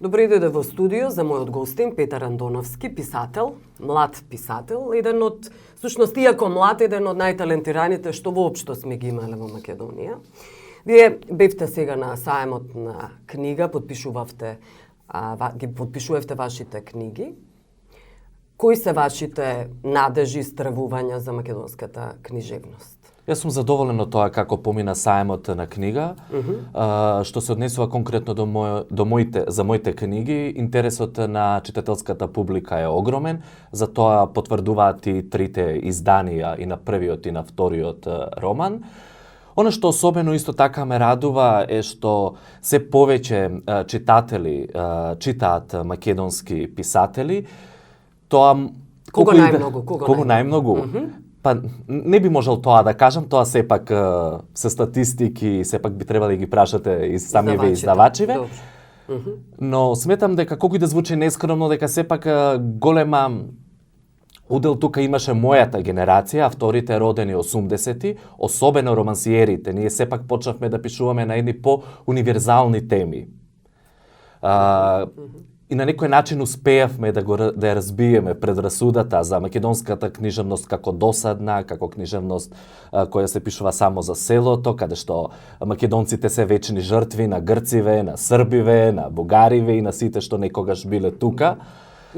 Добре дојде во студио за мојот гостин Петар Андоновски, писател, млад писател, еден од, всушност иако млад, еден од најталентираните што воопшто сме ги имале во Македонија. Вие бевте сега на саемот на книга, ги подпишувавте вашите книги. Кои се вашите надежи и стравувања за македонската книжевност? Јас сум задоволен од тоа како помина саемот на книга. Што се однесува конкретно до моите книги, интересот на читателската публика е огромен, за тоа потврдуваат и трите изданија, и на првиот и на вториот роман. Оно што особено исто така ме радува е што се повеќе читатели читаат македонски писатели. Тоа Кого најмногу? Па не би можел тоа да кажам, тоа сепак се статистики, сепак би требали да ги прашате и самиве издавачиве. Но сметам дека колку и да звучи нескромно, дека сепак голема удел тука имаше мојата генерација, авторите родени 80-ти, особено романсиерите. Ние сепак почнавме да пишуваме на едни по-универзални теми. И на некој начин успеавме да ја разбиеме предрасудата за македонската книжевност како досадна, како книжевност која се пишува само за селото, каде што македонците се вечни жртви на грциве, на србиве, на бугариве и на сите што некогаш биле тука.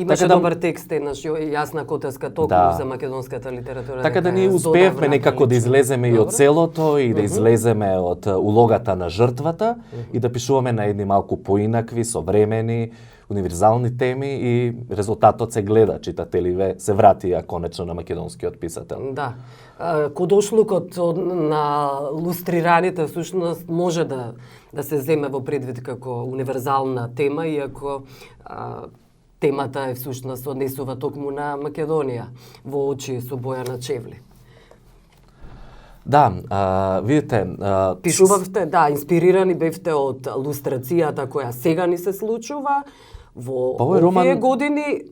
Имаше добар текст, еднаш Јасна Котевска токму за македонската литература. Така да ние успеавме некако да излеземе и од селото и да излеземе од улогата на жртвата и да пишуваме на едни малку поинакви, современи, универзални теми и резултатот се гледа, читателиве се вратија конечно на македонскиот писател. Да. Кодошлукот на лустрираните всушност може да се земе во предвид како универзална тема, иако темата е всушност однесува токму на Македонија, во очи со Бојана Чевли. Да, видите... Пишувавте, инспирирани бевте од лустрацијата која сега ни се случува во овие години,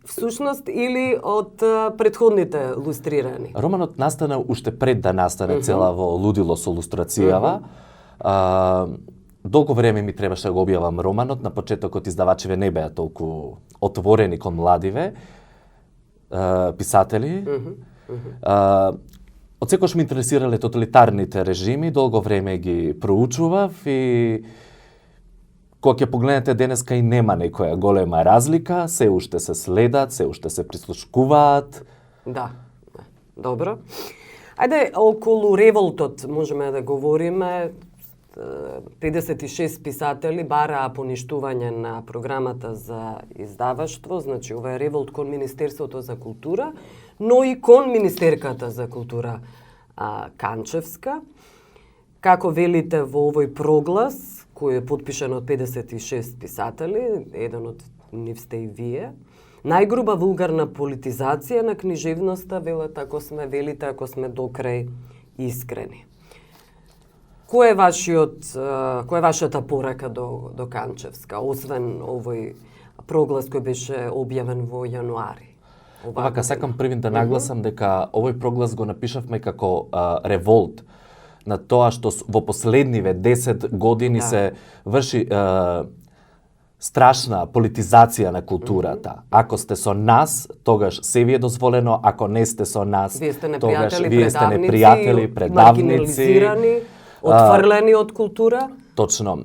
всушност, или од предходните лустрирани? Романот настана уште пред да настане цела во лудило со лустрацијава. Долго време ми требаше да го објавам романот, на почетокот издавачиве не беа толку отворени кон младиве писатели. Отсекош ме интересирале тоталитарните режими, долго време ги проучував и кога ќе погледнете денеска и нема некоја голема разлика, се уште се следат, се уште се прислушкуваат. Да, добро. Ајде, околу револтот можеме да говориме. 56 писатели бараа поништување на програмата за издаваштво, значи ова е револт кон Министерството за култура, но и кон Министерката за култура Канчевска. Како велите во овој проглас, кој е подпишан од 56 писатели, еден од нив сте и вие, најгруба вулгарна политизација на книжевноста, велат, велите, ако сме докрај искрени. Кој е вашата порака до Канчевска, освен овој проглас кој беше објавен во јануари? Овака, сакам првин да нагласам дека овој проглас го напишавме како револт на тоа што во последниве 10 години се врши страшна политизација на културата. Ако сте со нас, тогаш се ви е дозволено, ако не сте со нас, тогаш вие сте непријатели, предавници, отфрлени од култура? Точно.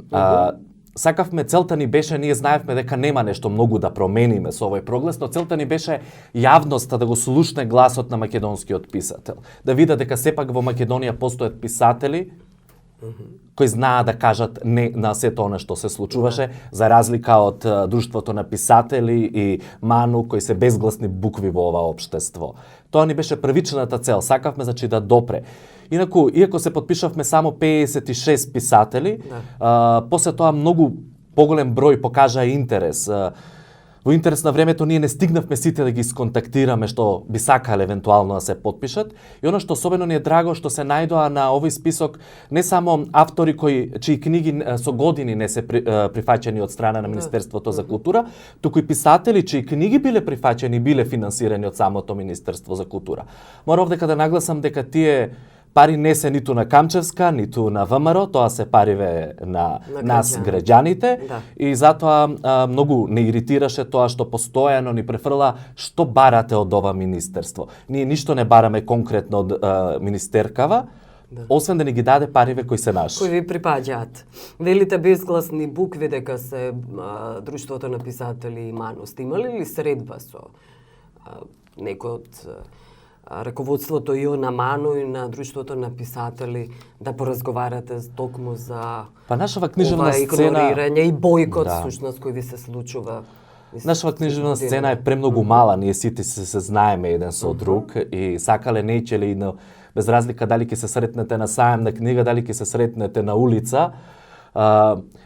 Сакавме, целта ни беше, ние знаевме дека нема нешто многу да промениме со овој проглас, но целта ни беше јавноста да го слушне гласот на македонскиот писател. Да видат дека сепак во Македонија постојат писатели кои знаат да кажат не на сето она што се случуваше, за разлика од Друштвото на писатели и МАНУ, кои се безгласни букви во ова општество. Тоа ни беше првичната цел, сакавме значи да допре. Инаку, иако се подпишавме само 56 писатели, после тоа многу поголем број покажа интерес. Во интерес на времето ние не стигнавме сите да ги сконтактираме што би сакале евентуално да се подпишат. И оно што особено ни е драго што се најдоа на овој список не само автори чии книги со години не се прифаќани од страна на Министерството за култура, туку и писатели чии книги биле прифаќани, биле финансирани од самото Министерство за култура. Мора овдека да нагласам дека тие пари не се ниту на Камчевска, ниту на ВМРО, тоа се париве на нас граѓаните. Да. И затоа многу не иритираше тоа што постојано ни префрла што барате од ова министерство. Ние ништо не бараме конкретно од министеркава, освен да ни ги даде париве кои се наши. Кои ви припаѓаат. Велите безгласни букви дека се Друштвото на писатели и МАНУ. Сте имали ли средба со некој од раководството и на МАНУ и на Друштвото на писатели да поразговарате токму за Па нашава книжевна ова сцена игнорирање и бојкот Да. всушност кој ви се случува? Нашава книжевна сцена е премногу мала, ние сите се знаеме еден со друг и сакале неќеле и без разлика дали ќе се сретнете на сајам на книга, дали ќе се сретнете на улица.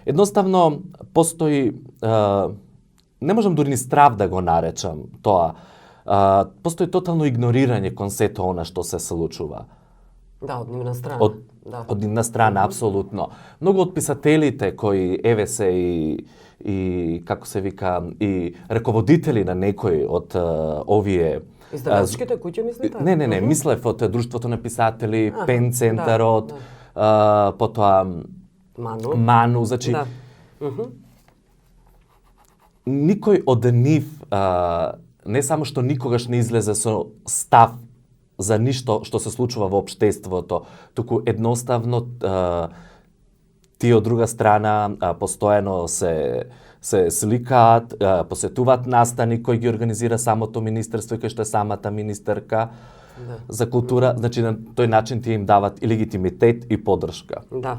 Едноставно постои, не можам дури ни страв да го наречам тоа, постои тотално игнорирање кон сето она што се случува. Да, од нивна страна. Од нивна страна, апсолутно. Многу од писателите кои еве се и како се вика, и раководители на некои од овие Издавачките куќи мислите? Не, мислев од Друштвото на писатели, Пен центарот, потоа МАНУ, значи никој од нив не само што никогаш не излезе со став за ништо што се случува во општеството, туку едноставно тие од друга страна постојано се сликаат, посетуваат настани кои ги организира самото министерство и кој што е самата министерка за култура, значи на тој начин тие им дават и легитимитет и поддршка. Да.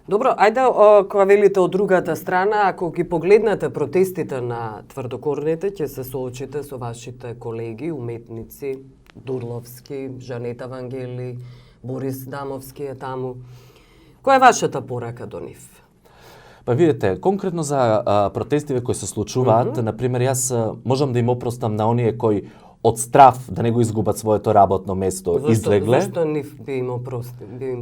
Добро, ајде кога велите од другата страна, ако ги погледнете протестите на тврдокорните, ќе се соочите со вашите колеги, уметници, Дурловски, Жанета Вангели, Борис Дамовски е таму. Која е вашата порака до нив? Па видите, конкретно за протестиве кои се случуваат, например, јас можам да им опростам на оние кои од страв да не го изгубат своето работно место излегле. Зашто нив би им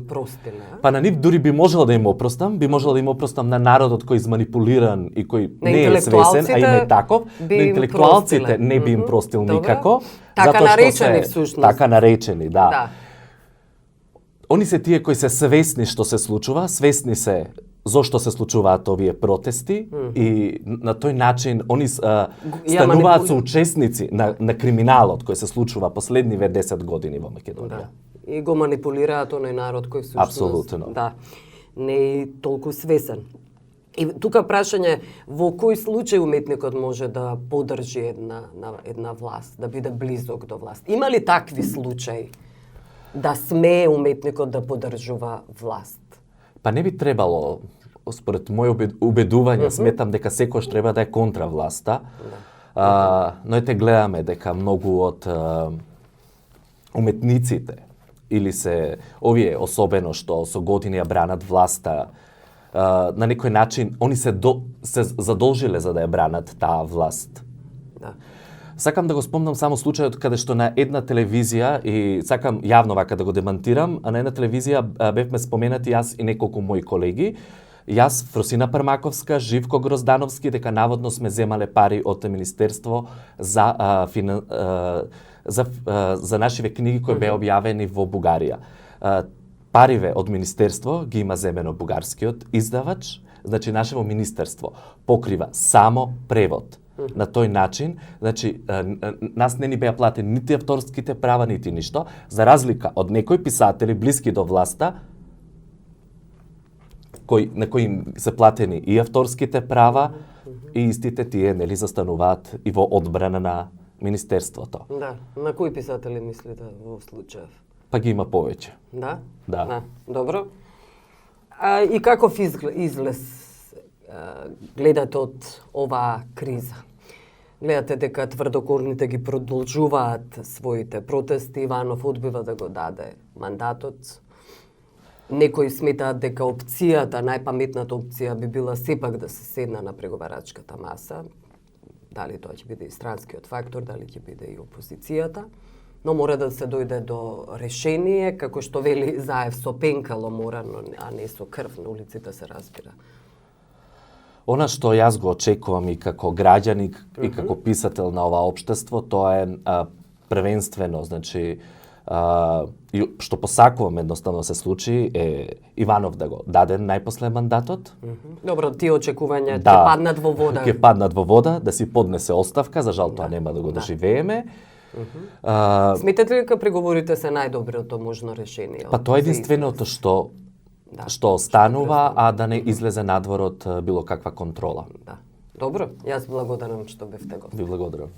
простиле? Па на нив дури би можел да им опростам, би можел да им опростам на народот кој е изманипулиран и кој не е свесен, а има и таков. На интелектуалците не би им простил никако. Така наречени всушност. Така наречени, да. Они се тие кои се свесни што се случува, свесни се зошто се случуваат овие протести и на тој начин они стануваат соучесници на криминалот кој се случува последниве 10 години во Македонија. Да. И го манипулираат оној народ кој всушност Апсолутно. Да, не е толку свесен. И тука прашање, во кој случај уметникот може да поддржи една власт, да биде близок до власт? Има ли такви случаи да смее уметникот да поддржува власт? Па не би требало, според мој убедување, сметам дека секојаш треба да е контра власта. Но ете гледаме дека многу од уметниците или се овие особено што со години ја бранат власта, на некој начин они се задолжиле за да ја бранат таа власт. Да. Сакам да го спомнам само случајот каде што на една телевизија, и сакам јавно вака да го демантирам, а на една телевизија бевме споменати јас и неколку мои колеги, јас, Фросина Пармаковска, Живко Гроздановски, дека наводно сме земале пари од Министерство за нашиве книги кои беа објавени во Бугарија. Париве од Министерство ги има земено бугарскиот издавач, значи нашево Министерство покрива само превод. На тој начин, значи, нас не ни беа платени нити авторските права, нити ништо, за разлика од некои писатели блиски до власта, на кои се платени и авторските права, и истите тие нели застануваат и во одбрана на Министерството. Да, на кои писатели мислите во случаев? Па ги има повеќе. Да? Да. Добро. И каков излез гледате од оваа криза? Гледате дека тврдокорните ги продолжуваат своите протести, Иванов одбива да го даде мандатот. Некои сметаат дека опцијата, најпаметната опција би била сепак да се седна на преговарачката маса. Дали тоа ќе биде и странскиот фактор, дали ќе биде и опозицијата. Но мора да се дојде до решение, како што вели Заев, со пенкало морано, а не со крв на улиците, се разбира. Она што јас го очекувам и како граѓаник и како писател на ова општество, тоа е првенствено, значи, И што посакувам едноставно се случи е Иванов да го даде најпосле мандатот. Добро, тие очекувања ќе Да, паднат во вода. ќе паднат во вода, да си поднесе оставка, за жал тоа нема да го доживееме. Сметате ли дека преговорите се најдоброто можно решение? Па тоа е единственото што останува, а да не излезе надвор од било каква контрола. Да. Добро, јас благодарам што бевте гост. Ви благодарам.